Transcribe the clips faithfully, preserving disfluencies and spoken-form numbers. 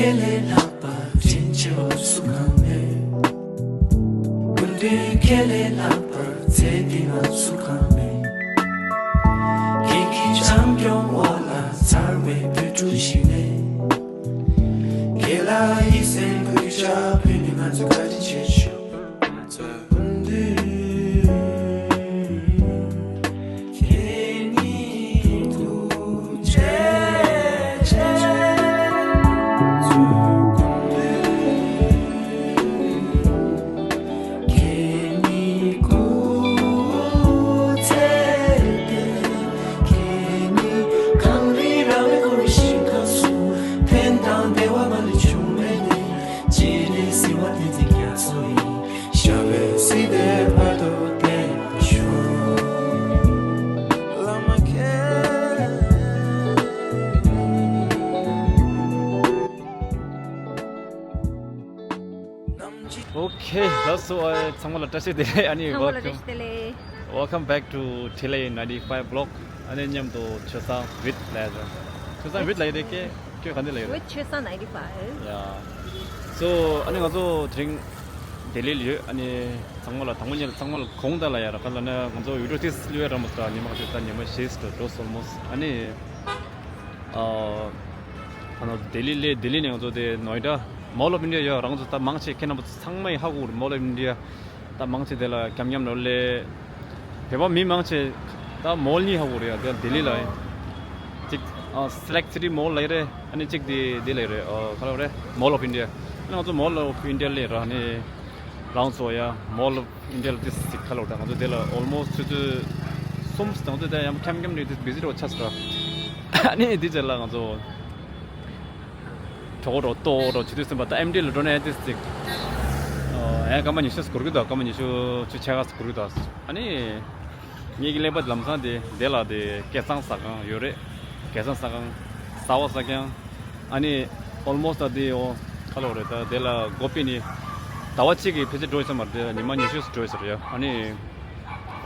ཁྱེད་ལས་ལྷག་པར་དྲིན་ཆེ་བ་སུ་གང་མེད། སྐུ་མདུན་ཁྱེད་ལས་ལྷག་པར་ཚེ་འདི་ན་སུ་གང་མེད། ཁྱེད་ཀྱི་བྱམས་སྐྱོང་འོག་ལ་འཚར་བའི་བོད་ཕྲུག་ཞིག་ནས། ཁྱེད་ལ་ཡིད་སེམས་གུས་ཕྱག་ཕུལ་ནས་ང་ཚོ་བཀའ་དྲིན་ཆེ་ཞུ། ང་ཚོ་སྐུ་མདུན། ཁྱེད་ཉིད་ཐུགས་རྗེ་ཆེ། ཁྱེད་ཉིད་སྐུ་ཚེ་བརྟན། ཁྱེད་ཉིད་གངས་རི་ར་བས་བསྐོར་བའི་ཞིང་ཁམས་སུ། ཕན་དང་བདེ་བ་མ་ལུས་འབྱུང་བའི་གནས། སྤྱན་རས་གཟིགས་དབང་བསྟན་འཛིན་རྒྱ་མཚོ་ཡི། ཞབས་པད་སྲིད་མཐའི་བར་དུ་བརྟན་པར་ཤོག་བླ་མ་མཁྱེན། ཨོ་ཁེ། ལགས་སོ། ཨ། ཚང་མ་ལ་བཀྲ་ཤིས་བདེ་ལེགས། ཨ་ནི། ཚང་མ་ལ་བཀྲ་ཤིས་བདེ་ལེགས། Welcome back to Thilei ninety-five vlog. ཨ་ནི་མཉམ་དུ་ཆོས་བཟང་with ལ་ཡ། ཆོས་བཟང་with ལ་ཡ་དེ་ཀེ་ཁྱོད་ག་འདི་ལ་ཡོད་རེད། With ཆོས་བཟང་ninety-five. Yeah. So ཨ་ནི་ང་ཚོ་དེ་རིང་ལྡི་ལི་ལ་ཡོད། ཨ་ནི་ཚང་མ་ལ་དང་པོ་ཉིད་ལ་ཚང་མ་ལ་དགོངས་དག་ལ་ཡ་ར། ག་ལ་ན་ང་ཚོ་ཡུ་ཊུབ་ཏིས་ལུས་ར་མོ་སྟ་ཉི་མ་ཁ་ཤས་ད་ཉི་མ་བཞི་ཙམ་འགྲོ་སོང་མོ། ཨ་ནི། ཨ། ཨ་ནི་ལྡི་ལི་ལས་ལྡི་ལི་ནས་ང་ཚོ་དེ་ནོའི་ཌ། Mall of India ཡོད། རང་ཚོ་ད་མང་ཆེ་ཁྱེད་རྣམ་པ་ཚང་མས་ཧ་གོ་རེད། Mall of India ད་མང་ཆེ་དེ་ལ་འཁྱམ་འཁྱམ་ནོར་ལས། བོད་པ་མི་མང་ཆེ་ད་མོལ་གཉིས་ཧ་གོ་རེད་ཡ། དེ་ལྡི་ལི་ལ་ཡིན། གཅིག་ཨ། Select City Mall ལ་ཡི་རེད། ཨ་ནི་གཅིག་དེ་དེ་ལ་ཡི་རེད། ཨ། ག་ལ་རེད། Mall of India. ཨ་ནི་ང་ཚོ་Mall of India ལ་ཡི་ར། ཨ་ནི་རང་ཚོ་ཡ་Mall of India ལ་དེ་གཅིག་ག་ལ་རེད། ང་ཚོ་དེ་ལ་almost ཆུ་ཚོད་གསུམ་ཙམ་ང་ཚོ་དེ་ཡང་འཁྱམ་འཁྱམ་ནས་དེ་བི་ཛི་རོ་ཆགས་སོང་ར། ཨ་ནི་དེ་རྗེས་ལ་ང་ཚོ། གྲོགས་རོགས་ལྟོ་རོགས་བྱེད་དུས་ཙམ་པ་ད་ཨེམ་ཌི་ལ་འགྲོ་ནས་ཨེ་ཏིས་ཅིག་ཨེ་སྐར་མ་ཉི་ཤུ་འགོར་གི་འདུག་སྐར་མ་ཉི་ཤུ་བཅུ་ཕྱེད་ཀ་འགོར་གི་འདུག་ཨ་ནི་ངེད་ཀྱི་ཀླད་པ་ལམ་སང་དེ་དེ་ལ་དེ་སྐལ་བཟང་ཟ་ཁང་ཡོད་རེད། སྐལ་བཟང་ཟ་ཁང་ཟ་བ་ཟ་ཁང་། ཨ་ནི་almost ད་དེ་ཡོ་ཁ་ལོ་རེད། ད་དེ་ལ་སྒོ་ཕྱེ་ནི་ཟླ་བ་གཅིག་གི་ཕལ་ཆེར་འགྲོ་ཡོད་ས་མ་རེད། དེ་ཉི་མ་ཉི་ཤུ་འགྲོ་ཡོད་ས་རེད་ཡ། ཨ་ནི་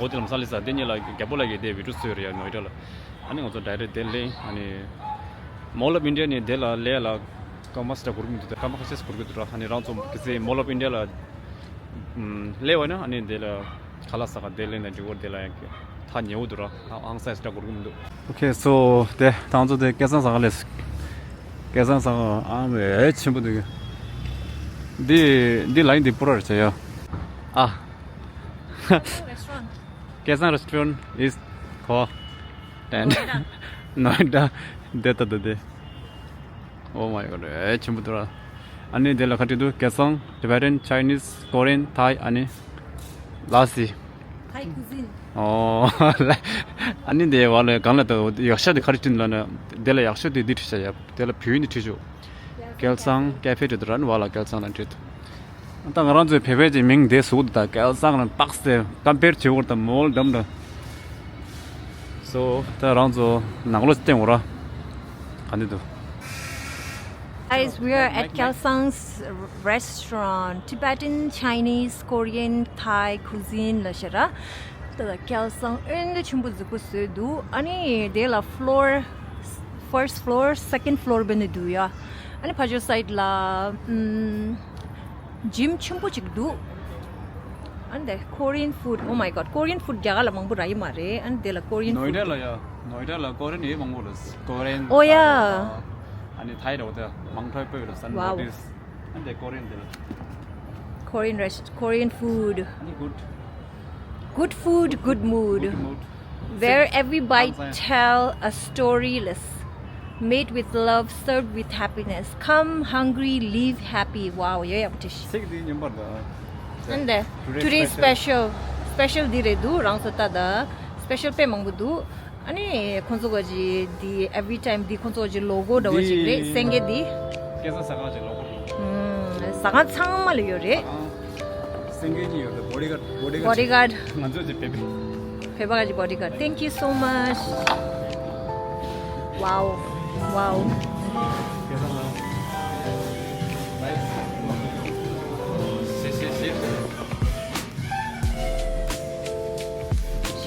འོ་དེ་ལམ་སང་ལི་ས་དེ་གཉིས་ལ་རྒྱལ་པོ་ལ་གི་དེ་བི་ཌིའོ་བཟོས་ཡོད་རེད་ཡ། ནོའི་ཌ་ལ། ཨ་ནི་ང་ཚོ་ཌའི་རེག་ཊི་དེ་ལེན། ཨ་ནི་Mall of India ནས་དེ་ལ་ལས་ལ་སྐར་མ་སི་ཏྲ་འགོར་གི་མི་འདུག་ད་སྐར་མ་ཁ་ཤས་སུ་འགོར་གི་འདུག་ར། ཨ་ནི་རང་ཚོ་གི་སེ་Mall of India ལ་ལས་བ་ན་ཨ་ནི་དེ་ལ་ཁ་ལག་ཟ་ག་དེ་ལེན་ན་འཇུག་གོ། དེ་ལ་ཡང་ཐག་ཉེ་བོ་འདུག་ར། ཨང་སའི་སི་ཏྲ་འགོར་གི་མི་འདུག་ཨོ་ཁེ། སོ་དེ་ད་ང་ཚོ་དེ་སྐལ་བཟང་ཟ་ག་ལས། སྐལ་བཟང་ཟ་ག་ཨང་བས་ཆེན་པོ་འདུག་འདི་འདི་ལ་ཡིན་འདི་པུ་ར་རེད་བྱ་ཡ། ཨ། Restaurant. Kaisan restaurant is called and Noida. Noida. Data the day. Oh my god, eh, chimbutra. Ani de la khati du Kaisan, Tibetan, Chinese, Korean, Thai, ani Lasi. Thai cuisine. Oh, ani de wala gan la to yaksha de khati tin la na de la yaksha de dit sa ya de la pyu ni tijo. Kelsang cafe de ran wala Kelsang la dit. ད་ང་རང་ཚོའི་བོད་པའི་ཅིག་མིང་དེ་ཟུག་ད་སྐལ་བཟང་ལ་ཏག་སེ་ཀམ་པེར་བྱེད་འོར་ད་མོལ་འགྲམ་འདྲ། སོ་ད་རང་ཚོ་ནང་ལོགས་སྟེང་འོ་ར་ག་འདི་འདུག Guys, we are at Kelsang's restaurant, Tibetan, Chinese, Korean, Thai cuisine ལ་ཤ་ར། ད་ལ་སྐལ་བཟང་ཨོན་ཏེ་ཆེན་པོ་གཟིགས་པོ་བཟོས་འདུག་ཨ་ནི་དེ་ལ་floor, first floor, second floor བེ་ནི་འདུག་ཡ། ཨ་ནི་ཕ་ཇོ་སའིད་ལ་ཨམ། Gym ཆེན་པོ་ཅིག་འདུག་ཨ་ནི་དེ་Korean food, oh my god, Korean food རྒྱ་གར་ལ་མང་པོ་རག་གི་མ་རེད། ཨ་ནི་དེ་ལ་Korean food. ནོའི་ཌ་ལ་ཡ། ནོའི་ཌ་ལ་ཀོ་རི་ཡན་ཡོད་མང་པོ་རེད། Korean. Oh yeah. ཨ་ནི་ཐའི་རོ་དེ་མང་ཐོས་པོ་ཡོད་རེད། Wow. Notice. ཨ་ནི་དེ་Korean དེ་ལ། Korean rest, Korean food. ཨ་ནི་good. Good food, good mood. Good mood. Where every bite tell a story less. Made with love, served with happiness. Come hungry, leave happy. Wow, ཡོད་ཡག་པོ་ཞིག་ཚིག་འདི་ཉམས་པར་དང་། And uh, today special, special འདི་རེད་འདུག་རང་ཚོ་ལྟ་ད་special དཔེ་མང་པོ་འདུག་ཨ་ནི་ཁོང་ཚོ་ག་ཅི་འདི་every time འདི་ཁོང་ཚོ་ག་ཅི་ལོ་གོ་འདྲ་བོ་ཞིག་རེད། སེང་གེ་འདི། སྐལ་བཟང་ཟ་ཁང་གི་ལོ་གོ་རེད། ཟ་ཁང་ཚང་མ་ལ་ཡོད་རེད། སེང་གེ་གཉིས་ཡོད་རེད། bodyguard, bodyguard. Bodyguard. ང་ཚོ་ཅི་བེ་བེ། བོད་པ་ག་ཅི་bodyguard. Thank you so much. Wow. Wow.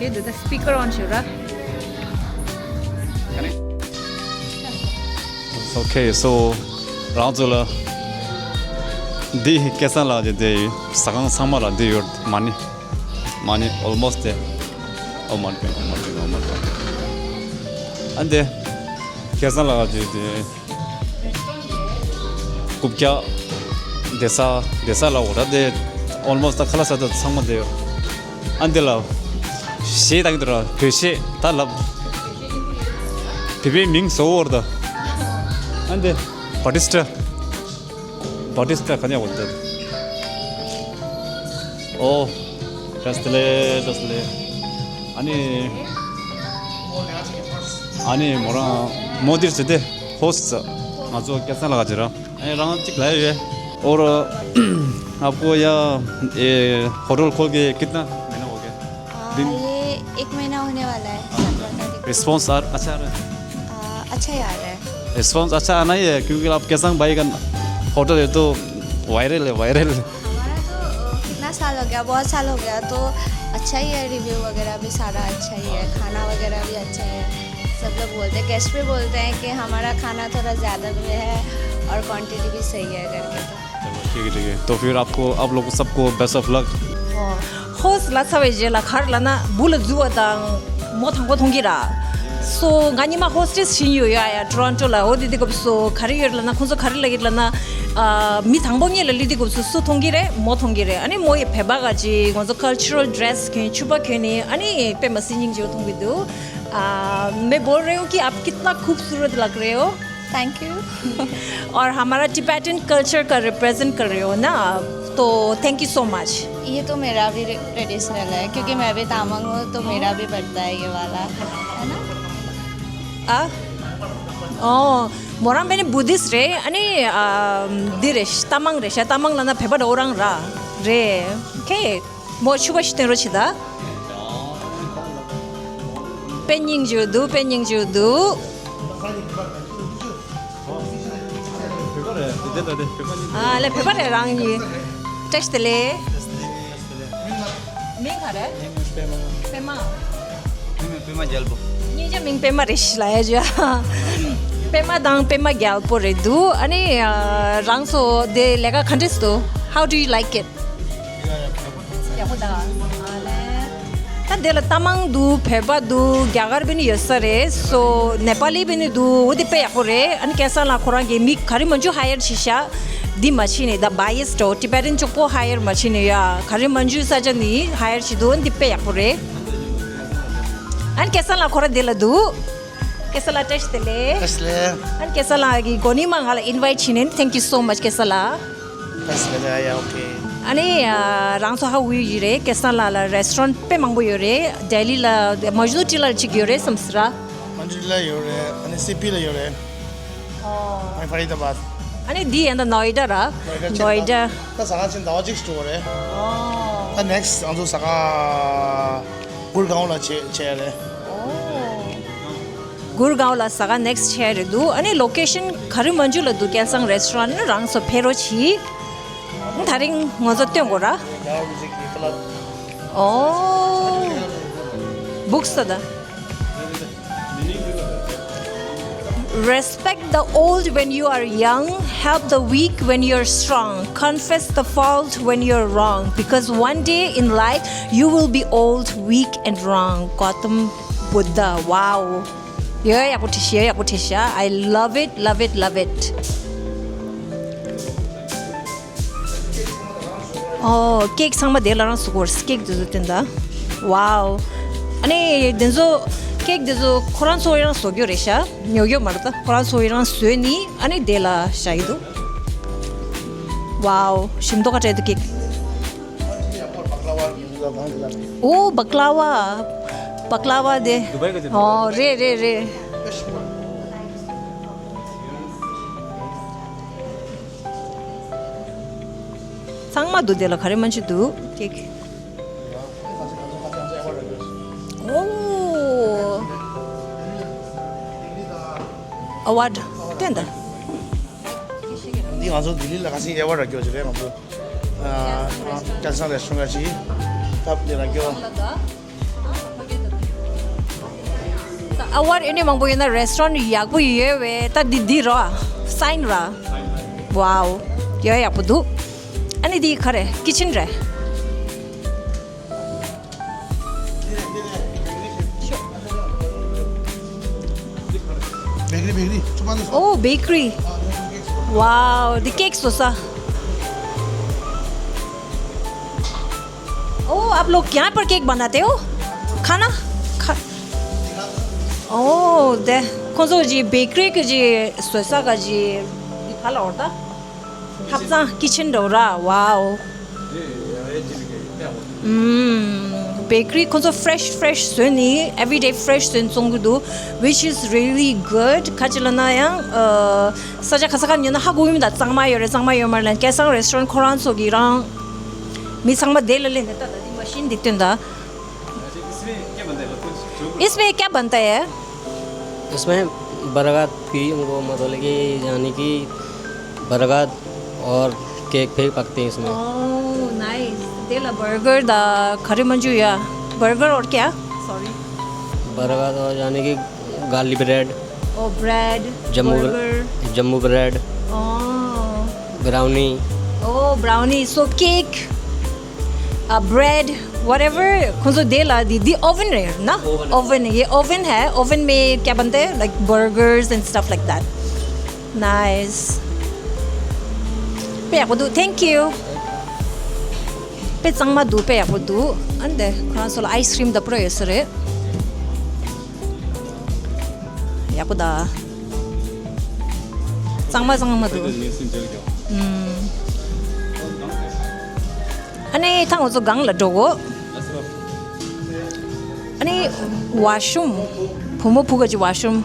ཞེས་འདི་ད་speaker on བྱོས་ར། Okay, so རང་ཚོ་ལ་འདི་སྐལ་བཟང་ལགས་ཀྱི་དེ་ཟ་ཁང་ཚང་མ་ལ་འདི་ཡོད། མ་ཎི་མ་ཎི་almost there. Oh, མ་ཎི་མ་ཎི་མ་ཎི། ཨ་འདི་སྐལ་བཟང་ལགས་ཀྱི་དེ་རྐུབ་བཀྱག་བསྡད་ས་བསྡད་ས་ལ་འོ་ད་དེ་almost ད་ཁ་ལག་ཟ་ས་ཚང་མ་བསྡད་ཡོད། ཨ་འདི་ལ་གཞས་བཏང་གི་འདུག་ར། བོད་གཞས་ད་ལབ། བོད་པའི་མིང་བཟོ་བོར་ད། ཨ་འདི་བ་ཊི་སི་ཊ། བ་ཊི་སི་ཊ་ག་ནས་འོ་ད། ཨོ། བཀྲ་ཤིས་བདེ་ལེགས། བཀྲ་ཤིས་བདེ་ལེགས། ཨ་ནི། ཨ་ནི་མོ་རང་མོ་འདིར་ཟེར་ཏེ་ཧོ་སི་ང་ཚོ་སྐལ་བཟང་ལགས་ཀྱི་ར། ཨ་ནི་རང་གཅིག་ལ་ཡོད། और आपको यहाँ ये होटल खोल के कितना महीना हो गया? हाँ, दिन? ये एक महीना होने वाला है। सत्रह तारीख को। रिस्पॉन्स आ, अच्छा आ रहा है? आ, अच्छा ही आ रहा है। रिस्पॉन्स अच्छा आना ही है, क्योंकि आप केसांग भाई का होटल है तो वायरल है, वायरल। हमारा तो, अ, कितना साल हो गया, बहुत साल हो गया, तो अच्छा ही है, रिव्यू वगैरह भी सारा अच्छा ही है, खाना वगैरह भी अच्छा है। सब लोग बोलते हैं, गेस्ट भी बोलते हैं कि हमारा खाना थोड़ा ज़्यादा भी है और क्वांटिटी भी सही है करके। तो चलो, ठीक है, ठीक है। तो फिर आपको, आप लोग सबको best of luck. ཧོ་སི་ལ་ཚ་བའི་རྗེས་ལ་གར་ལ་ན་བུ་ལ་རྫུ་བ་དང་མོ་དང་པོ་མཐོང་གི་ར། སོ་ང་ཉི་མ་ཧོ་སི་ཊེས་ཤིང་ཡོད་ཡ་ཡ་ཊོ་རོན་ཊོ་ལ། འོ་དེ་དེ་སྐབས་སུ་ག་རེ་ཡོད་ལ་ན་ཁོང་ཚོ་ག་རེ་ལ་ཡོད་ལ་ན། ཨ་མི་དང་པོ་ངེད་ལ་ལི་དེ་སྐབས་སུ་སུ་མཐོང་གི་རེད། མོ་མཐོང་གི་རེད། ཨ་ནི་མོ་ཡི་བེ་བ་ག་ཅི་ང་ཚོ་ཁལ་ཆ་རལ་ཌི་རེ་སི་གྱོན་ཕྱུ་པ་གྱོན་ནི་ཨ་ནི་དཔེ་མ་སི་ཉིང་ཅིག་མཐོང་གི་འདུག आ, मैं बोल रही हूँ कि आप कितना खूबसूरत लग रहे हो। Thank you. और हमारा टिबेटन कल्चर का रिप्रेजेंट कर रहे हो ना, तो thank you so much। ये तो मेरा भी ट्रेडिशनल है, क्योंकि मैं भी तामांग हूँ, तो मेरा भी बनता है ये वाला, है ना? आ? ཨོ། མོ་རང་བེ་ནི་བུ་དིསི་རེད། ཨ་ནི་ཨ་འདི་རེད། རྟ་མང་རེད་ཤག་རྟ་མང་ལ་ན་བེ་བ་འདྲ་ཨོ་རང་ར་རེད། ཨོ་ཁེ། མོ་ཕྱུ་པ་ཞིག་སྟོན་རོགས་བྱེད་ད། དཔེ་སྙིང་རྗེ་འདུག་དཔེ་སྙིང་རྗེ་འདུག་ཨ་ལེ་བོད་པ་རེད་རང་གཉིས། བཀྲ་ཤིས་བདེ་ལེགས། མིང་ག་རེད། པད་མ། པད་མ་རྒྱལ་པོ། སྙིང་རྗེ། མིང་པད་མ་རེད་ཤི་ལ་ཡ་ཇ། པད་མ་དང་པད་མ་རྒྱལ་པོ་རེད་འདུག་ཨ་ནི་རང་ཚོ་དེ་ལས་ཀ་ག་འདྲས་འདུག How do you like it? ཡག་པོ་ད། ཨ་ལེ། ད་དེ་ལ་རྟ་མང་འདུག་བོད་པ་འདུག་རྒྱ་གར་བི་ནི་ཡོད་ས་རེད། སོ་ནེ་པ་ལི་བི་ནི་འདུག་འོ་དེ་དཔེ་ཡག་པོ་རེད། ཨ་ནི་སྐལ་བཟང་ལགས་ཁོ་རང་གིས་མི་ག་རེ་མང་ཆུ་ཧ་ཡར་བྱེད་ཤག་འདི་མ་བྱེད་ནི་ད་བ་ཡེ་སི་འགྲོ་ཊི་བེ་ཊན་གཅིག་པོ་ཧ་ཡར་མ་བྱེད་ནི་ཡ་ག་རེ་མང་ཆུ་ས་ཆ་ནི་ཧ་ཡར་བྱེད་འདུག་འདི་དཔེ་ཡག་པོ་རེད། ཨ་ནི་སྐལ་བཟང་ལགས་ཁོ་རང་འདི་ལ་འདུག་སྐལ་བཟང་ལགས་བཀྲ་ཤིས་བདེ་ལེགས། བཀྲ་ཤིས་བདེ་ལེགས། ཨ་ནི་སྐལ་བཟང་ལགས་ཀྱི་གོ་ནི་མ་ང་ལ་ཨིན་ཝའི་ཊི་བྱེད་ནི། Thank you so much སྐལ་བཟང་ལགས། བཀྲ་ཤིས་བདེ་ལེགས། ཡ་ཨོ་ཁེ། ཨ་ནི་ཨ་རང་ཚོ་ཧ་གོ་ཡི་རེད། སྐལ་བཟང་ལགས་ལ་རེ་སི་ཊོ་རན་ཊི་དཔེ་མང་པོ་ཡོད་རེད། ལྡི་ལི་ལ་མ་ཇུ་ཏི་ལ་གཅིག་ཡོད་རེད་བསམ་སྲིད་ར། མ་ཇུ་ཏི་ལ་ཡོད་རེད། ཨ་ནི་སི་པི་ལ་ཡོད་རེད། ཨོ། ཨ་ནི་ཕ་རི་ད་བཱད། ཨ་ནི་འདི་ཡན་ད་ནོ་ཡེ་ཌ་ར། ནོ་ཡེ་ཌ་ཆེ་ནོ་ཡེ་ཌ། ད་ཟ་ཁང་ཆེན་ཟླ་བ་གཅིག་འགྲོ་རེད། ཨོ། ད་ནེག་སི་ཊི་ང་ཚོ་ཟ་ཁང་གུར་གའོན་ལ་ཆེ་ཆེ་རེད། ཨོ། གུར་གའོན་ལ་ཟ་ཁང་ནེག་སི་ཊི་ཆེ་རེད་འདུག་ཨ་ནི་ལོ་ཀེ་ཤན་ག་རི་མན་ཇུ་ལ་འདུག་སྐལ་བཟང་རེ་སི་ཊོ་རན་ཊི། རང་ཚོ་ཕེབས་རོགས་གྱིས། ད་རིང་ང་ཚོ་སྟོན་དགོས་ར། ཨོ། སྦུག་སི་ད། Respect the old when you are young, help the weak when you're strong, confess the fault when you're wrong, because one day in life you will be old, weak and wrong. Gautam Buddha. Wow. ཡོད་ཡག་པོ་བྲིས་ཤག་ཡོད་ཡག་པོ་བྲིས་ཤག I love it, love it, love it. ཨོ། ཀེག་ཚང་མ་དེ་ལ་རང་བཟོ་དགོས། ཀེག་དེ་ཚོ་སྟོན་ད། ཝའོ། ཨ་ནི་དེ་ཚོ་ཀེག་དེ་ཚོ་ཁོ་རང་ཚོ་ཡང་བཟོ་རྒྱུ་རེད་ཤག་ཉོ་རྒྱུ་མ་རེད་ད། ཁོ་རང་ཚོ་ཡང་བཟོས་ནི་ཨ་ནི་དེ་ལ་བཞག་གི་འདུག་ཝའོ། ཞིམ་མདོག་ཁ་བྲལ་འདུག་ཀེག་ཨོ། བག་ལ་བ། བག་ལ་བ་དེ། ཨོ། རེད་རེད་རེད། ཚང་མ་འདུག་དེ་ལ་ག་རེ་མ་བྱེད་འདུག་ཀེག་ཨོ། ཨ་ཝར་ཌི་སྟོན་ད། འདི་ང་ཚོ་ལྡི་ལི་ལ་ཁ་སང་ཨེ་ཝར་ཌི་རག་རྒྱུ་ཅིག་རེད། ང་ཚོ་ཨ་སྐལ་བཟང་རེ་སི་ཊོ་རན་ཊི་ཅིག་སྟབས་བདེ་རག་རྒྱུ། ཨ་ཝར་ཌི་ཨེ་ནི་མང་པོ་ཡོད་ན་རེ་སི་ཊོ་རན་ཊི་ཡག་པོ་ཡོད་པས། ད་འདི་འདི་རོ་སའིན་ར། Wow. ཡ་ཡག་པོ་འདུག་ཨ་ནི་འདི་ག་རེ། ཀི་ཆན་རེད། bakery, bakery, छुपा दो। ओ, bakery. Wow, the cake सोसा। ओ, आप लोग यहाँ पर केक बनाते हो? खाना? खा- ओ, दे, ཁོང་ཚོ་གི་བེ་ཀ་རི་གི་གི་བཟོ་ས་གི་གི་འདི་ཕ་ལ་འོར་ད། ཐབ་ཚང་ཀི་ཆན་འགྲོ་ར། Wow. ཨམ། བེ་ཀ་རི་ཁོང་ཚོ་fresh fresh བཟོས་ནི། Everyday fresh བཟོས་ནི་བཙོང་གི་འདུག which is really good. ག་ཅི་ལབ་ན་ཡང་ཨ། ས་ཆ་ག་ས་ག་ཉོ་ན་ཧ་གོ་གི་མི་འདུག་གཙང་མ་ཡོད་རེད་གཙང་མ་ཡོད་མ་རེད་ལབ། སྐལ་བཟང་རེ་སི་ཊོ་རན་ཁོ་རང་ཚོ་གི་རང་མི་ཚང་མ་དེ་ལ་སླེབས་ནས་ད་ད་དེ་མ་ཤིན་འདི་སྟོན་ད། इसमें क्या बनता है? इसमें क्या बनता है? इसमें बरगद की, उनको मतलब कि, यानी कि बरगद और केक भी पकते हैं इसमें। Oh, nice. तेला बर्गर दा खरे मंजू या। बर्गर और क्या? Sorry. बरगद और यानी कि garlic bread. Oh, bread, jumbo burger. Jumbo bread. Oh. Brownie. Oh, brownie. So cake, uh, bread, whatever. ཁོང་ཚོ་དེ་ལ་འདི་འདི་ཨོ་ཝན་རེད་ན། ཨོ་ཝན། ཨོ་ཝན། ये ओवन है, ओवन में क्या बनते हैं, like burgers and stuff like that. Nice. དཔེ་ཡག་པོ་འདུག Thank you. དཔེ་གཙང་མ་འདུག་དཔེ་ཡག་པོ་འདུག་ཨ་འདི་ཁོ་རང་ཚོ་ལ་ཨའི་སི་ཀྲིམ་དང་པུ་ར་ཡོད་ས་རེད། ཡག་པོ་ད། གཙང་མ་གཙང་མ་འདུག་ཨུམ། ཨ་ནི་ད་ང་ཚོ་སྒང་ལ་འགྲོ་གོ་ཨ་ནི་ཝ་ཤུམ། བུ་མོ་བུ་ག་ཅི་ཝ་ཤུམ།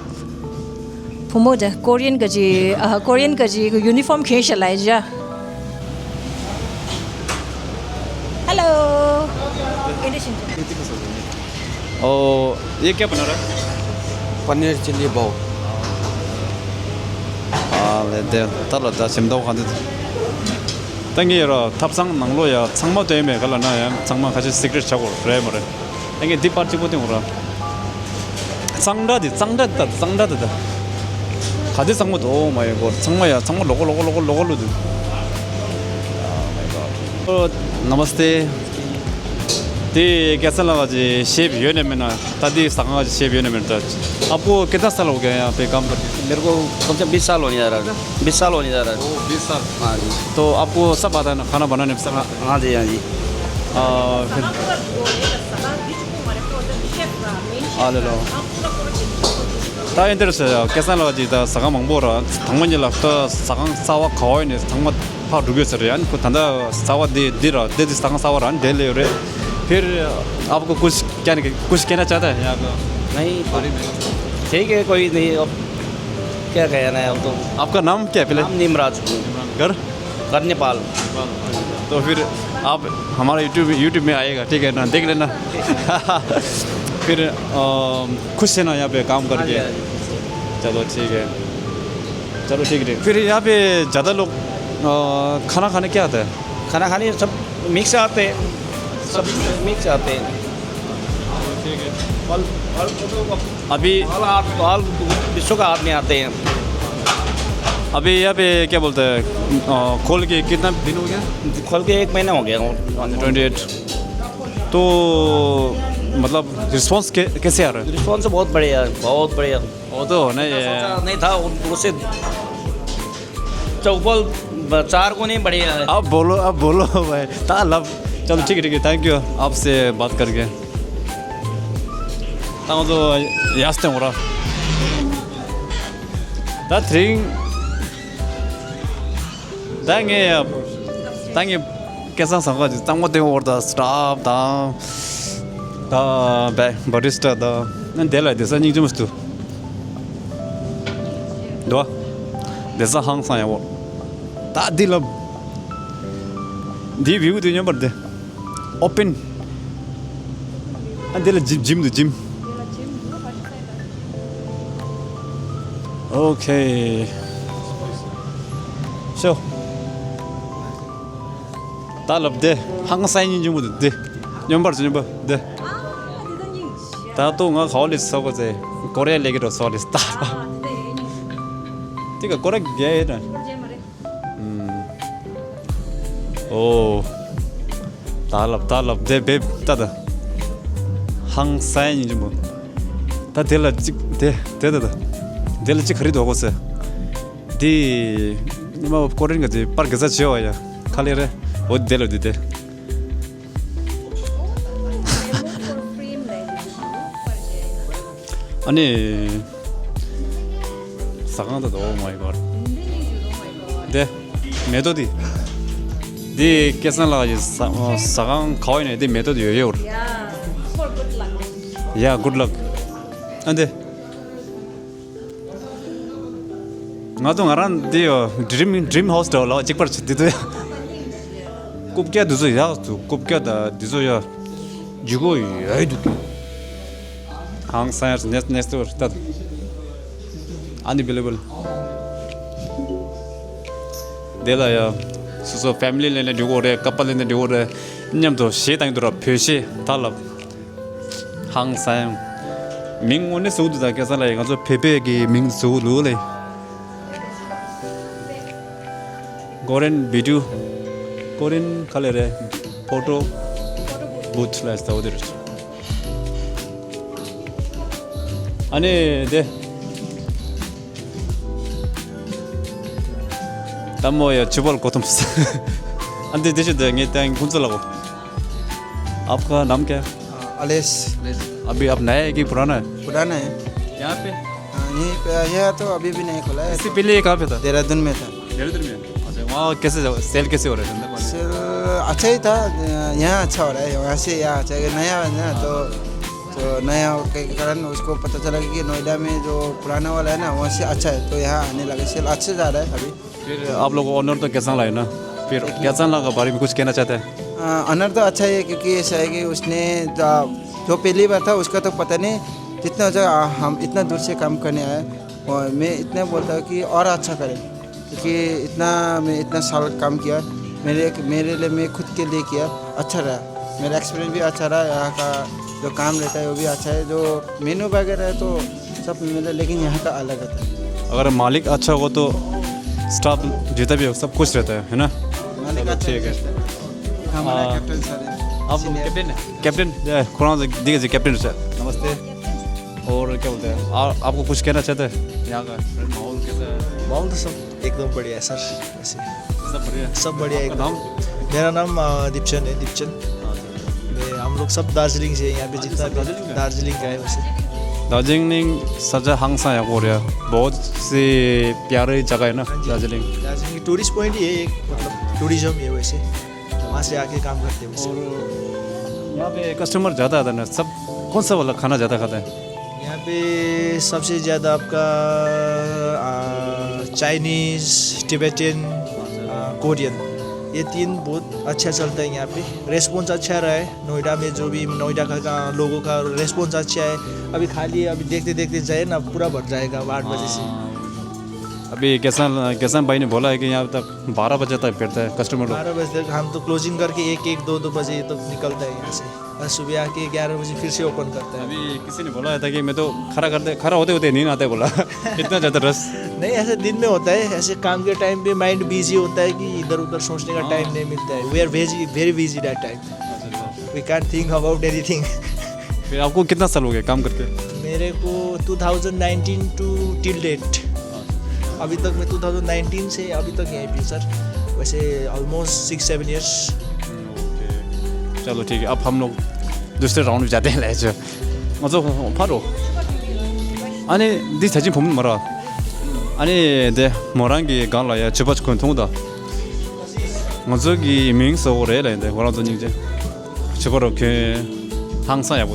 བུ་མོ་དེ་ཀོ་རི་ཡན་ག་ཅི་ཨ། ཀོ་རི་ཡན་ག་ཅི་ཡུ་ནི་ཕོམ་གྱོན་ཤག་ལབ་ཡ། Hello. ओ, ये क्या बना रहा है? पनीर चिल्ली बाव। ཨ་ལེ་དེ་ད་ལ་ད་ཞིམ་མདོག་གང་དེ། ད་ངས་ར་ཐབ་ཚང་ནང་ལོགས་ཡ་ཚང་མ་སྟོན་མེད་ག་ལ་ན་ཡ། ཚང་མ་ཁ་ཤས་སི་ཀྲེ་ཊི་ཆགས་དགོས་རེད་མ་རེད། ད་ངས་འདི་པར་གཅིག་པོ་སྟོན་དགོས་ར། གཙང་སྦྲ་དེ་གཙང་སྦྲ་དེ་ད་གཙང་སྦྲ་དེ་ད། ག་དེ་གཙང་མོ་འདུག Oh my God. ཚང་མ་ཡ་ཚང་མ་ལོག་གོ་ལོག་གོ་ལོག་གོ་ལོག་གོ་ལུ་འདུག Oh my God. नमस्ते. དེ་སྐལ་བཟང་ལགས་ཀྱི་ཤེབ་ཡོད་ནས་མིན་ན། ད་དེ་ཟ་ཁང་གི་ཤེབ་ཡོད་ནས་མིན་ད། आपको कितना साल हो गया यहाँ पे काम करते? मेरे को कम से कम बीस साल होने जा रहा है। बीस साल होने जा रहा है। ओ, बीस साल। हाँ जी। तो आपको सब आता है ना, खाना बनाने में सब? हाँ, हाँ जी, हाँ जी। ཨ་ལེ་ལོ། ད་ཨེ་འདིར་སྐལ་བཟང་ལགས་ཀྱིས་ད་ཟ་ཁང་མང་པོ་ར་དང་པོ་ཉིད་ལ་ད་ཟ་ཁང་གསར་པ་ག་བ་ཡིན་ནས་ཚང་མ་ཕར་འགྲོ་གི་ཡོད་ས་རེད། ཨ་ནི་ཁོ་ད་ལྟ་གསར་པ་འདི་འདི་ར་འདི་འདི་ཟ་ཁང་གསར་པ་ར་འདི་ལས་ཡོད་རེད། फिर आपको कुछ कहने के कुछ कहना चाहता है यहाँ का? नहीं, ठीक है, कोई नहीं। अब क्या कहना है, अब तो आपका नाम क्या है पहले? नाम नीमराज। घर? घर नेपाल। तो फिर आप हमारा YouTube YouTube में आएगा, ठीक है ना, देख लेना। फिर अ, खुश है ना यहाँ पे काम करके? हाँ जी, हाँ जी। चलो ठीक है, चलो ठीक है। फिर यहाँ पे ज़्यादा लोग अ, खाना खाने क्या आता है? खाना खाने सब मिक्स आते हैं, सब मिक्स आते हैं। ठीक है। फल, फल तो अभी ऑल, ऑल विश्व का आदमी आते हैं। अभी यहाँ पे क्या बोलते हैं, अ, खोल के कितना दिन हो गया? खोल के एक महीना हो गया। Twenty eight. तो मतलब रिस्पॉन्स कै-, कैसे आ रहा है? रिस्पॉन्स बहुत बढ़िया है, बहुत बढ़िया। वो तो होना ही है। सोचा नहीं था, उन-, उससे चौपल ब-, चार गुना ही बढ़िया है। अब बोलो, अब बोलो भाई। ता लब। चलो ठीक है, ठीक है, थैंक यू आपसे बात करके। ता तो यास्ते हो रहा। ད་དེ་རིང་ད་ངས་ད་ངས་སྐལ་བཟང་ཟ་ཁང་གི་གཙང་མ་སྟོན་འོར་ད་སི་ཊབ་དང་ད་བེ་བ་རི་སི་ཊ་དང་ན་དེ་ལ་དེ་ས་སྙིང་རྗེ་མོ་ཞིག་འདུག་འདུག་བ། དེ་ས་ཧང་སང་ཡག་པོ། ད་འདི་ལ་འདི་བིའུ་དེ་སྙོམས་པར་དེ། ཨོ་པན། ཨ་འདི་ལ་ཇིམ་ཇིམ་འདུག་ཇིམ། ཨོ་ཁེ། ཤོ། ད་ལབ་དེ་ཧང་སང་སྙིང་རྗེ་མོ་འདུག་དེ། སྙོམས་པར་སྙོམས་པར་དེ། ད་ལྟོ་ང་ག་བ་ལས་ཚོགས་པ་ཚེ་ཀོ་རེ་ལས་ཀྱི་རོ་ཚོགས་ལས་ད། དེ་ག་ཀོ་རེ་རྒྱལ་ཡོད་ན། ཨོ། ད་ལབ་ད་ལབ་དེ་བེབ་ད་ད། ཧང་སང་ཡིན་གྱི་མོ། ད་དེ་ལ་གཅིག་དེ་དེ་ད་ད། དེ་ལ་གཅིག་ག་རེ་འདུག་གོ་ཟེར། དེ། ཉི་མ་ཀོ་རིན་ག་དེ་པར་ག་ས་བྱེད་བ་ཡ། ཁ་ལེ་རེ། འོ་དེ་ལ་དེ་དེ། ཨ་ནི། ཟ་ཁང་ད་དོ། Oh my god. དེ། མེ་ཏོག་དེ། དེ་སྐལ་བཟང་ལགས་ཀྱི་ཟ་ཟ་ཁང་ག་བ་ཡིན་ནའི་དེ་མེ་ཏོག་དེ་ཡོད་ཡོད། Yeah, good luck. ཨ་དེ། ང་ཚོ་ང་རང་འདི་ཡོ་dream dream house འདྲ་བ་ལ་གཅིག་པར་བྱེད་འདི་ཚོ་ཡ། རྐུབ་བཀྱག་འདི་ཚོ་ཡག་ཚུ་རྐུབ་བཀྱག་དང་འདི་ཚོ་ཡ། ཇུ་གོ་ཡོད་འདུག་ཧང་སང་ཡ་next next door ད། Unbelievable. དེ་ལ་ཡ། སོ་སོ་family ལེན་ན་འགྲིག་གོ་རེད། ཀ་པ་ལེན་ན་འགྲིག་གོ་རེད། མཉམ་དུ་གཞས་བཏང་གི་འདུག་ར། བོད་གཞས་ད་ལབ། ཧང་སང་། མིང་དངོས་གནས་བཟོ་གི་འདུག་ད་སྐལ་བཟང་ལགས་ཡིས་ང་ཚོ་བོད་པའི་གི་མིང་བཟོ་གི་འདུག་ལེ། Korean video Korean ག་ལེ་རེད། photo booth ལ་ཟེར་བ་དེ་རེད། ཨ་ནི་དེ། ད་མོ་ཡ་ཆུ་བོར་གོ་ཐུམ། ཨ་འདི་འདི་ཞུ་དེ་ངས་ཏན་ཁོང་ཚོ་ལ་གོ། आपका नाम क्या है? अलेश। अभी आप नया है कि पुराना है? पुराना है। यहाँ पे? हाँ, यहीं पे, यहाँ तो अभी भी नहीं खुला है। इससे पहले ये कहाँ पे था? देहरादून में था। देहरादून में? अच्छा, वहाँ कैसे सेल कैसे हो रहा है धंधा पानी? सेल अच्छा ही था। यहाँ अच्छा हो रहा है, वहाँ से यहाँ अच्छा है। नया है ना, तो तो नया होने के कारण उसको पता चला कि नोएडा में जो पुराना वाला है ना, वहाँ से अच्छा है, तो यहाँ आने लगा। सेल अच्छे जा रहा है अभी। फिर आप लोग ओनर तो केसांग ला है ना? फिर केसांग ला के बारे में कुछ कहना चाहते हैं? ओनर तो अच्छा है, क्योंकि ऐसा है कि उसने जो पहली बार था, उसका तो पता नहीं कितना अच्छा। हम इतना दूर से काम करने आए, और मैं इतना बोलता हूँ कि और अच्छा करें, क्योंकि इतना मैं इतना साल काम किया, मेरे मेरे लिए, मैं खुद के लिए किया, अच्छा रहा। मेरा एक्सपीरियंस भी अच्छा रहा, यहाँ का जो काम रहता है वो भी अच्छा है, जो मेनू वगैरह है तो सब मिला, लेकिन यहाँ का अलग होता है। अगर मालिक अच्छा हो तो स्टाफ जितना भी हो, सब खुश रहता है, है ना? मालिक चलो, अच्छा ठीक है। है। हमारा हाँ। कैप्टन सर है। आप सीनियर। कैप्टन है? कैप्टन, या, खुराना से, ठीक है जी, कैप्टन सर। नमस्ते। और क्या बोलते हैं, आ, आपको कुछ कहना चाहते हैं यहाँ का माहौल कैसा है? माहौल तो सब एकदम बढ़िया है सर। वैसे सब बढ़िया? सब बढ़िया आपका एकदम। नाम? मेरा नाम, अ, दीपचंद है, दीपचंद। हाँ, सर। मैं, हम लोग सब दार्जिलिंग से हैं, यहाँ पे अच्छा, जितना सब भी दार्जिलिंग का है? दार्जिलिंग का है वैसे। दार्जिलिंग सबसे हाँगसाङ है कोरिया, बहुत से प्यारे जगह है ना। हाँ जी। दार्जिलिंग। दार्जिलिंग टूरिस्ट पॉइंट ही है एक, मतलब टूरिज्म ही है वैसे। वहाँ से आके काम करते हैं वैसे। और यहाँ पे कस्टमर ज़्यादा आता है ना, सब कौन सा वाला खाना ज़्यादा खाता है? यहाँ पे सबसे ज़्यादा आपका, आ, चाइनीज़, टिबेटन, आ, कोरियन, ये तीन बहुत अच्छा चलता है यहाँ पे। रेस्पॉन्स अच्छा रहा है। नोएडा में जो भी नोएडा का, का लोगों का रेस्पॉन्स अच्छा है। अभी खाली, अभी देखते देखते जाए ना, पूरा भर जाएगा अब आठ बजे से। हाँ। अभी किसान, किसान भाई ने बोला है कि यहाँ तक बारह बजे तक बैठता है कस्टमर लोग। बारह बजे तक हम तो क्लोजिंग करके एक, एक, दो, दो बजे तक निकलता है यहाँ से। और सुबह आके ग्यारह बजे फिर से ओपन करता है। अभी किसी ने बोला था कि मैं तो खड़ा करते, खड़ा होते होते नींद आता है बोला। इतना ज़्यादा रश। नहीं, ऐसे दिन में होता है, ऐसे काम के टाइम पे माइंड बिजी होता है कि इधर उधर सोचने का हाँ। टाइम नहीं मिलता है। We are very, very busy that time. We can't think about anything. फिर आपको कितना साल हो गया काम करते? मेरे को two thousand nineteen to till date, अभी तक मैं टू थाउजेंड नाइनटीन से अभी तक यहीं पे हूँ सर। वैसे ऑलमोस्ट सिक्स सेवन ईयर्स। चलो ठीक है, अब हम लोग दूसरे राउंड में जाते हैं। ले जो, मतलब, फारो। अने दिस थाची फुम मरा। अने दे मोरंग की गान लाया छुपच कौन थोंदा। ང་ཚོ་གི་མིང་གསལ་པོ་རེད་ལབ་ཡིན་ཏེ། ཁོ་རང་ཚོ་སྙིང་རྗེ། ཕྱུ་པ་རོ་ཁྱོད་ཧང་སང་ཡག་པོ།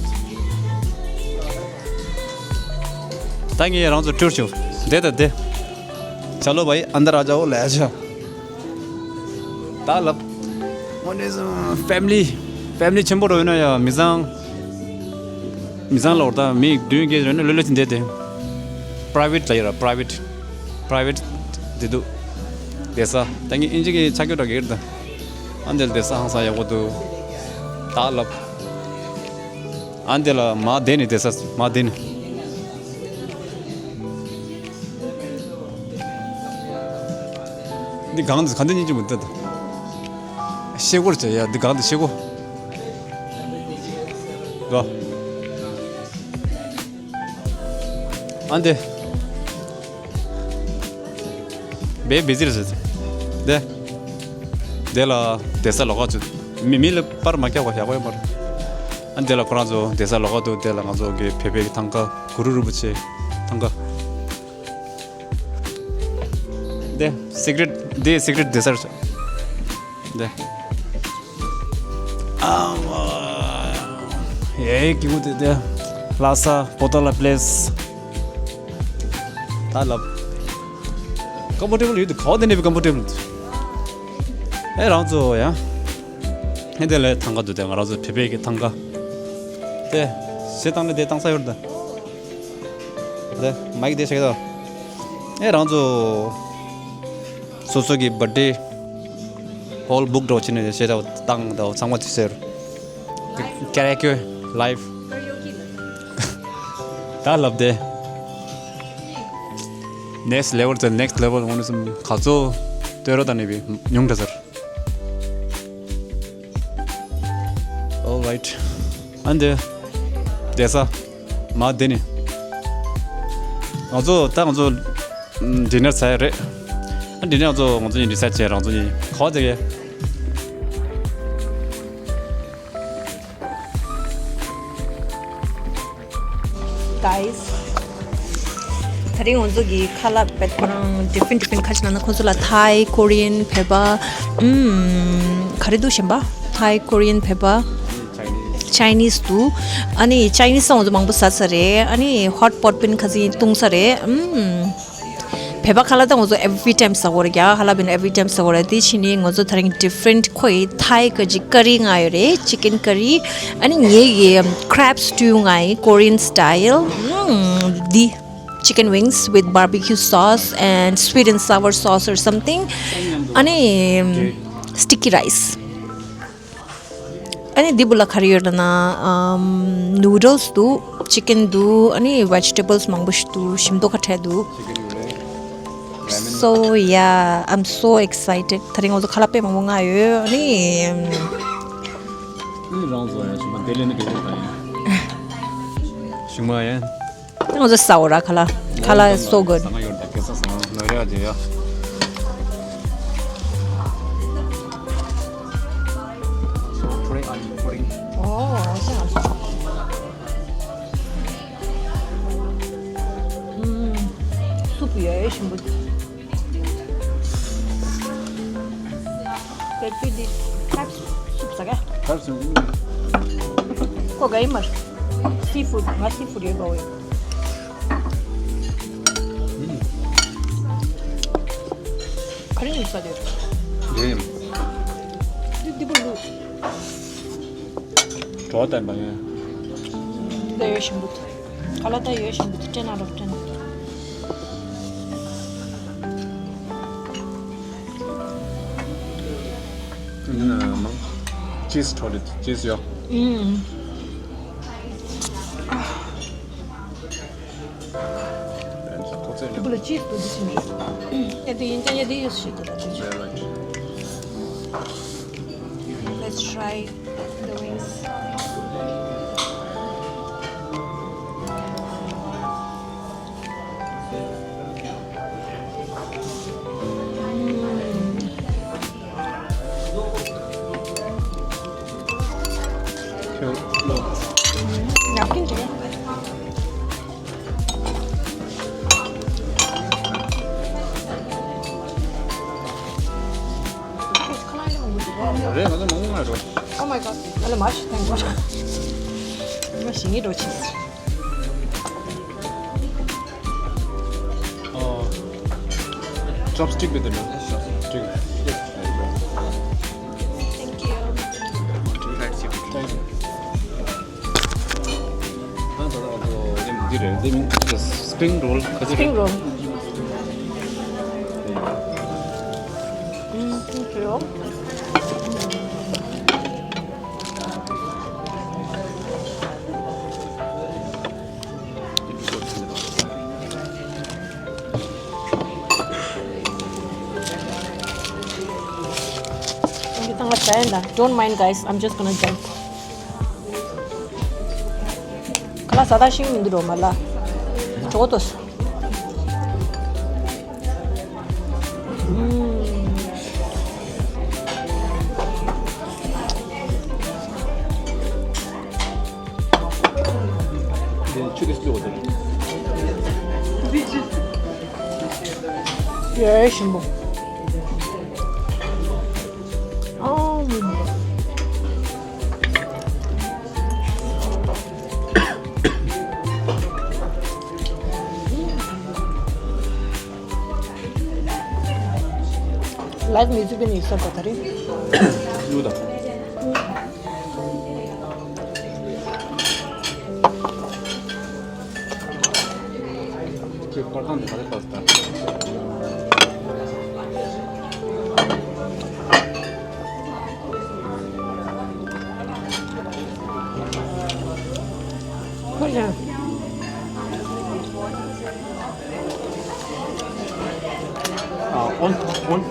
ད་ངས་རང་ཚོ་ཊུར་བྱུང་བསྡད་ད་བསྡད། चलो भाई अंदर आ जाओ ལབ་ཡ་ཆ། ད་ལབ། ཨོ་ནེ་ཕེ་མི་ལི་ཕེ་མི་ལི་ཆེན་པོ་རོ་ཡོད་ན་ཡ་མི་ཚང་། མི་ཚང་ལོར་ད་མི་བདུན་བརྒྱད་རེ་ནས་ལོ་ལོ་ཅིག་འདས་ཏེ། པ་རའི་ཝེ་ཊི་ལ་ཡོད་ར། པ་རའི་ཝེ་ཊི། པ་རའི་ཝེ་ཊི་འདི་འདུག་བསྡད་ས་ད་ངས་ཨིན་ཇི་གི་ཆ་སྐྱོ་འདྲ་གི་རེད་ད། ཨ་འདི་ལ་བསྡད་ས་ཧང་སང་ཡག་པོ་འདུག་ད་ལབ། ཨ་འདི་ལ་མ་བསྡད་ནས་བསྡད་ས་མ་བསྡད་ནས། འདི་གང་འདི་ག་འདི་སྙིང་རྗེ་མོ་འདི་ད། ཤེལ་སྒོར་བྱས་ཡ་འདི་གང་དུ་ཤེལ་སྒོ། འགྲོ། ཨ་འདི། བེ་བེ་ཟིར་ཟེར། འདི། འདི་ལ་བསྡད་ས་ལོགས་ཀ་ཚོད། མི་མི་ལ་པར་མ་ཁྱབ་པ་ཡག་པོ་ཡོད་མ་རེད། ཨ་འདི་ལ་ཁོ་རང་ཚོ་བསྡད་ས་ལོགས་ཀ་འདུག་འདི་ལ་ང་ཚོ་གི་བོད་པའི་ཐང་ཀ་གུ་རུ་རིན་པོ་ཆེ་ཐང་ཀ། འདི་སི་ཀྲེཊ་འདི་སི་ཀྲེཊ་བསྡད་ས་རེད། འདི། ཨ་ཝ། ཡེ་ཀི་གུ་དེ་དེ། ལྷ་ས་པོ་ཏ་ལ་པི་ལེ་སི། ད་ལབ། ཀམ་ཕོར་ཊེ་བལ་ཡོད་དུ་ཁོ་དེ་ནས་བི་ཀམ་ཕོར་ཊེ་བལ། ཨེ་རང་ཚོ་ཡ། ཧེ་དེ་ལས་ཐང་ག་དུ་དེ་ང་རང་ཚོ་བོད་པའི་གི་ཐང་ག། དེ། ཞེ་བཏང་ནས་དེ་བཏང་ས་ཡོད་ད། དེ། མའིག་དེ་ཞེ་གི་ད། ཨེ་རང་ཚོ། སོ་སོ་གི་བར་ཌེ་ཧོལ་བུག་འགྲོ་ཕྱིན་ནས་བཤད་དང་དང་དང་ཚང་མ་ཅི་ཟེར། ཀ་ར་ཨོ་ཀེ་ལའེབ། ད་ལབ་དེ། ནེག་སི་ཊི་ལེ་ཝལ་ཙམ་ནེག་སི་ཊི་ལེ་ཝལ་འོང་ནས་སམ་ག་ཚོད་སྟོད་རོ་དང་ནི་བི་ཉུང་དྲ་ཟེར། All right. ཨ་འདི། བསྡད་ས། མ་བསྡད་ནི། ང་ཚོ་ད་ང་ཚོ་ཨམ། ཌི་ནར་ཟ་ཡ་རེད། ཨ་ཌི་ནར་ང་ཚོ་ང་ཚོ་གཉིས་ཌི་སའེ་ཌི་བྱས་རང་ཚོ་གཉིས་ག་པར་བསྡད་ཀྱི། Guys, ད་རིང་ང་ཚོ་གི་ཁ་ལག་པད་ཁོ་རང་ཌི་ཕ་རེན་ཊི་ཌི་ཕ་རེན་ཊི་ཁ་ཅིག་ལ་ན་ཁོ་ཚོ་ལ་ཐའི་ཀོ་རི་ཡན་བོད་པ། ཨམ། ག་རེ་འདུག་གཞན་པ། ཐའི་ཀོ་རི་ཡན་བོད་པ། ཅའི་ནིས་འདུག་ཨ་ནི་ཅའི་ནིས་ང་ཚོ་མང་པོ་ཟ་ས་རེད། ཨ་ནི་ཧོ་ཊི་པོ་ཊི་པིན་ཁ་ཅིག་བཏུང་ས་རེད། ཨམ། བོད་པ་ཁ་ལག་ད་ང་ཚོ་ཨེ་བྷི་རི་ཊའིམ་ཟ་གོ་རེད། རྒྱ་གར་ཁ་ལག་པིན་ཨེ་བྷི་རི་ཊའིམ་ཟ་གོ་རེད། དེ་ཕྱིན་ནི་ང་ཚོ་ད་རིང་ཌི་ཕ་རེན་ཊི་ཁོ་ཡི་ཐའི་ཀ་ཅིག་ཀ་རི་ང་ཡོད་རེད། ཅི་ཀེན་ཀ་རི། ཨ་ནི་ངེད་ཀྱི་ཀྲེབ་སི་ཊུ་ང་ཡི་ཀོ་རི་ཡན་སི་ཊའིལ། ཨམ། འདི། Chicken wings with barbecue sauce and sweet and sour sauce or something. ཨ་ནི་སི་ཊི་ཀི་རའི་སི། ཨ་ནི་འདི་བུ་ལ་ག་རེ་ཡོད་ལབ་ན། ཨམ། ནུ་ཌལ་སི་འདུག་ཅི་ཀེན་འདུག་ཨ་ནི་ཝེ་ཇི་ཊེ་བལ་སི་མང་པོ་ཞིག་འདུག་ཞིམ་མདོག་ཁ་བྲལ་འདུག So yeah, I'm so excited. ད་རིང་ང་ཚོ་ཁ་ལག་དཔེ་མང་པོ་མངགས་ཡོད། ཨ་ནི། ཨ་ནི་རང་ཚོ་ཡང་ཞུ་མ་དེ་ལས་ནི་གལ་ཆེན་པ་ཡིན། ཞུ་མ་ཡིན། ང་ཚོ་ཟ་འོ་ར་ཁ་ལག་ཁ་ལག་so good. ཟ་ང་ཡོད་ད་གེ་ས་ཟ་ང་ནོར་ཡ་ཇེ་ཡ། So today I'm putting. Oh, awesome. Mm, soup ཡོད་ཞིམ་པོ། That we did crab soup ཟ་ག Crab soup. ཁོ་ག་ཡིན་མར། Seafood. ང་སི་ཕུཌ་ཡོད་པ་འོ་ཡོད། ག་རེ་ཡིན་ས་དེ། འདི་འདི་པོ་ལུ། གྲོགས་བསྟན་པ་ཡིན། འདི་ལྟ་ཡོད་ཞིམ་པོ། ཁ་ལག་ད་ཡོད་ཞིམ་པོ་དེ་སྤྲད་ན་རོགས་སྤྲད་ན། ཨ་ནི་མང་། ཅིས་འཕྲོ་ལེ་ཅིས་ཡོད། ཨུམ། དེ་པོ་ལ་ཅིས་འདུག་འདི་ཞིག་མེད། ཡ་དེ་ཡིན་ཀྱང་ཡ་དེ་ཡོད་ཞིག་འདུག་ད་དེ་ཅིག Let's try the wings. Napkin chicken. རེད། ང་ཚོ་མང་པོ་མ་འགྲོ། Oh my god. ཨ་ལེ་མ་ཤི་ཐེངས་པ། ང་ཤི་ངེས་འགྲོ་ཆེ། ཨོ། Chopstick with the noodles. Chopstick. Thank you. Thank you. ད་ད་ད་ད་འདི་རེད། འདི་མིང་སི་པི་རིང་རོལ་ག་ཚོད་རེད། Spring roll. ཨུམ། Thank you. Don't mind, guys. I'm just gonna jump. ཁ་ལག་ཟ་ད་ཤེས་ཀྱི་མི་འདུག་རོ་མ་ལ། གྲོགས་ཏོ། ཡ་ཞིམ་པོ། ཨོ། Live music been used for Katari. ཡོད་ད། ཁྱོད་བཀར་སྟངས་དེ་ག་རེ་བཀར་སྟངས། ཁོ་ཡང་ཨ། ཨོན། ཨོན།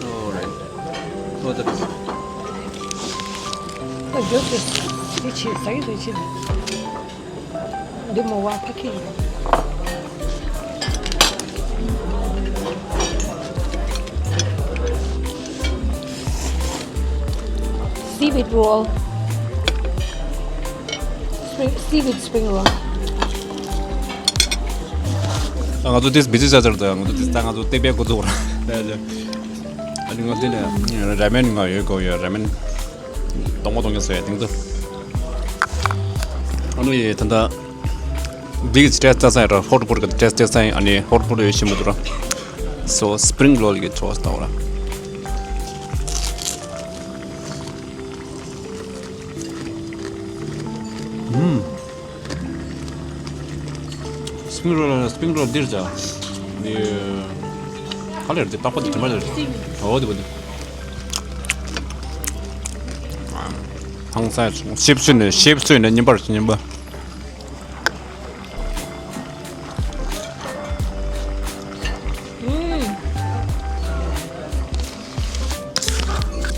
Alright. ཨོ་ད། ད་འགྱོ་ཟེར། དེ་ཆེ་ས་ཡི་རེ་ཆེ། འདི་མོ་བ་ཕ་ཁི་ཡིན། Seaweed roll. Spring, seaweed spring roll. ད་ང་ཚོ་དེས་བི་ཛི་ས་ཚར་ད། ང་ཚོ་དེས་ད་ང་ཚོ་ཏེ་པའི་གོ་ཚོགས་ར། ཨ་ནི་ང་དེ་ནས་ར་མེན་ང་ཡོད་གོ་ཡོད་ར་མེན། གཏོང་མ་གཏོང་ཡ་ཟེར་ཡ་དེང་དུ། ཨ་ནུ་ཡེ་ད་ད། འདི་གི་ཊེསི་ཊེསི་ས་ཡ་ར་ཧོཊ་པོ་ཊི་གི་ཊེསི་ཊེསི་ས་ཡ། ཨ་ནི་ཧོཊ་པོ་ཊི་ཡོད་ཤི་མི་འདུག་ར། སོ་སི་པི་རིང་རོལ་གི་ཆོས་ལྟ་བ་ར། ཨུམ། སི་པི་རིང་རོལ་ལ་སི་པི་རིང་རོལ་འདིར་ཅག་འདི་ཧ་ལས་འདི་ཏག་པ་འདི་དྲི་མ་འདི་འོ་འདི་བ་འདི། ཧང་སང་ཞིབ་བཟོས་ནས་ཞིབ་བཟོས་ནས་ཉིན་པར་ཉིན་པ།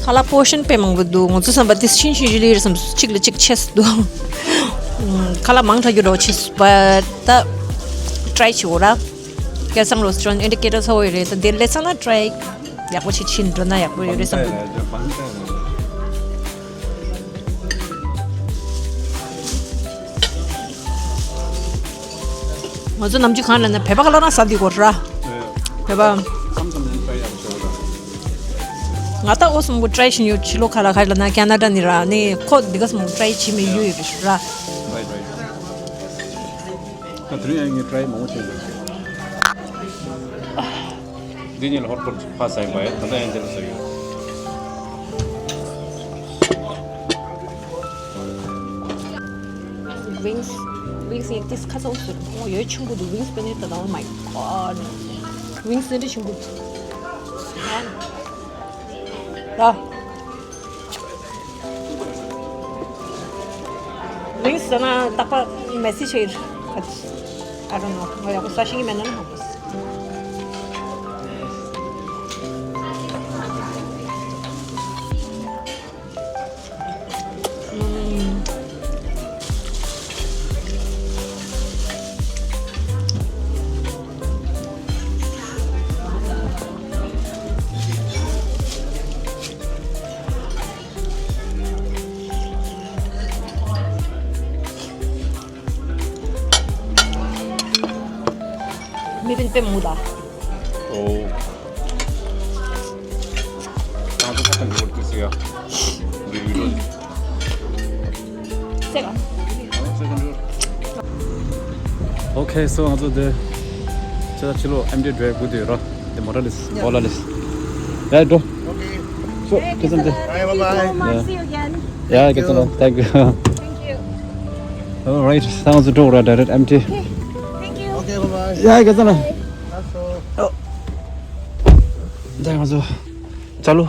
ཁ་ལག་པོར་ཤན་དཔེ་མང་པོ་འདུག་ང་ཚོ་བསམ་པ་དེ་ཤིན་ཤིན་ཞི་ལི་རེད་བསམ། གཅིག་ལ་གཅིག་ཆེ་སུ་འདུག་ཁ་ལག་མང་དྲགས་རྒྱུ་འདྲ་བོ་ཆེ་སུ་པ་ད་ཊི་རའི་བྱེད་འོ་ར། སྐལ་བཟང་རེ་སི་ཊོ་རན་ཊི་ཨིན་ཌི་ཀེ་ཊར་ཚ་བོ་ཡོད་རེད། ད་དེ་སླེབས་ཚར་ན་ཊི་རའི་ཡག་པོ་ཆེ་ཕྱིན་འགྲོ་ན་ཡག་པོ་ཡོད་རེད་བསམ་འདུག་ང་ཚོ་ནམ་རྒྱུན་གང་ལ་ན་བོད་པ་ག་ལ་རང་ཟ་འདི་གོ་ར། བོད་པ། ང་ད་ཨོ་སམ་པོ་ཊི་རའི་ཤིན་ཡོད་ཕྱི་ལོ་ཁ་ལ་ཁ་ལ་ན་ཁེ་ན་ཌ་ནི་ར་ནི་ཁོ་འདི་ག་སམ་པོ་ཊི་རའི་བྱེད་མི་ཡོད་ཡོད་ར། ད་དེ་རིང་ཡང་ངས་ཊི་རའི་མང་པོ་བྱས་འདུག་འདི་གཉིས་ལ་ཧོཊ་པོ་ཊི་ཕ་ཟ་ཡིན་པ་ཡ། ད་ལྟ་ཡང་འདི་ལ་ཟ་ཡོད། Wings, wings ཡིན་ཏིས་ཁ་ཚོགས་སུ་ཕོང་ཡོད་ཆུང་གུ་འདུག wings པེ་ནི་ད་ད། Oh my god, wings ནི་འདྲ་ཆུང་གུ། ད། Wings ཟེར་ན་རྟག་པར་མེ་སི་ཆེ་ཡིན། I don't know. ང་ཡག་པོ་ཟ་ཤེས་ཀྱི་མེད་ན་ནི་མ་གོ། མི་རིན་པོ་མུ་ད། ཨོ། ང་ཚོ་ཁ་ཐག་འགྲོ་བར་དུས་སུ་ཡ། འགྲོ་ཡི་འགྲོ། སེ་ག Okay, so ང་ཚོ་དེ་ཆ་ཕྱི་ལོགས་ཨེམ་ཊི་ཌི་རའི་བ་སྒུག་བསྡད་ཡོད་ར། དེ་མོ་ཊ་ལིས་ཧོ་ལ་ལིས། ཡ་འགྲོ། Okay. So, ཁྱེད་ཚང་དེ། Bye, bye, bye. Yeah. See you again. Yeah, ཁྱེད་ཚང་ལ། Thank you. Thank you. All right, sounds to do right at empty. Okay. Thank you. Okay, bye, bye. Yeah, ཁྱེད་ཚང་ལ། Bye. ད་ང་ཚོ་ཅ་ལོ།